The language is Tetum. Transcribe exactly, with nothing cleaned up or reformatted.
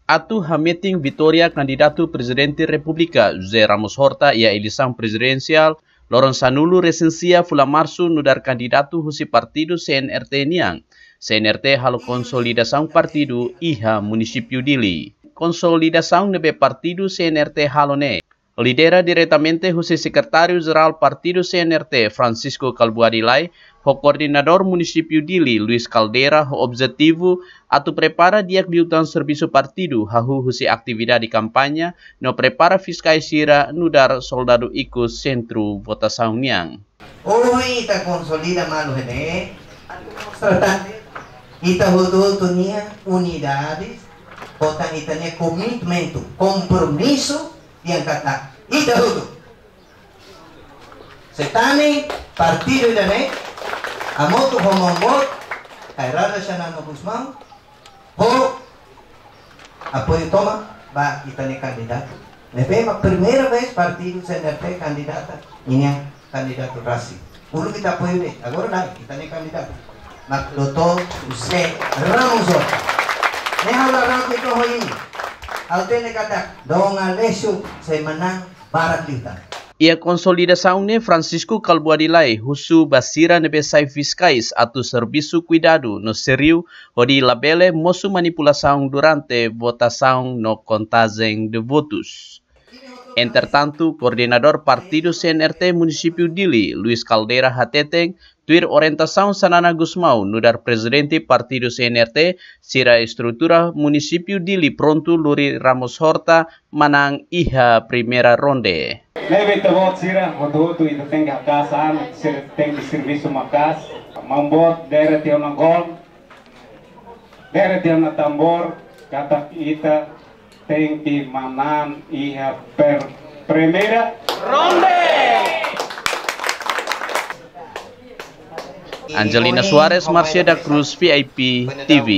Atu hametin vitória kandidatu Prezidente Repúblika José Ramos Horta iha eleisaun prezidensiál loron sanulu resin sia fulan Marsu nu'udar kandidatu husi partidu C N R T nian, C N R T halo konsolidasaun partidu iha munisípiu Dili. Konsolidasaun ne'ebé partidu C N R T halo ne'e lidera diretamente husi Sekretáriu Jerál Partidu C N R T, Francisco Kalbuadi Lay, ho Koordenadór Munisípiu Dili, Luis Caldeira, ho objetivu atu prepara di'ak liután servisu partidu, hahú husi atividade kampaña, no prepara fiskais sira nu'udar soldadu ikus sentru votasaun nian. Ohin ita konsolida malu ne'e, ita hotu-hotu nia unidade, kota ita-nia komitmentu, kompromisu, yang kata ita hotu. Setane partidu ida-ne'e, hamutuk ho maun boot, Kay Rala Xanana Gusmão, ho apoiu tomak ba ita-nia kandidatu. Ne'ebé mak primeira vez partidu C N R T kandidata, ninia kandidatu rasik. Uluk ita apoiu de'it, agora lae, ita-nia kandidatu. Mak Doutór José Ramos Horta. Ne'e ha'u la ragu ita ho imi. Ha'u hatene katak, Dom Aleixo sei manán barak liután. Iha konsolidasaun ne'e Francisco Kalbuadi Lay husu ba sira ne'ebé sai fiskais atu servisu kuidadu no sériu hodi labele mosu manipulasaun durante votasaun no kontajen de votus. Entretantu, Koordenadór Partidu C N R T Munisípiu Dili, Luis Caldeira hateten, tuir orientasaun Xanana Gusmão nu'udar Prezidente Partidu C N R T, sira estrutura Munisípiu Dili prontu lori Ramos Horta manán iha primeira ronde. Ne'ebé ita-boot sira, hotu-hotu ita tenke haka'as an, sira tenke servisu maka'as, maun boot, dere tiha ona gol, dere tiha ona tambór, katak ita tenke manán iha per primeira ronde. Angelina Soares, Marcia da Cruz, V I P T V.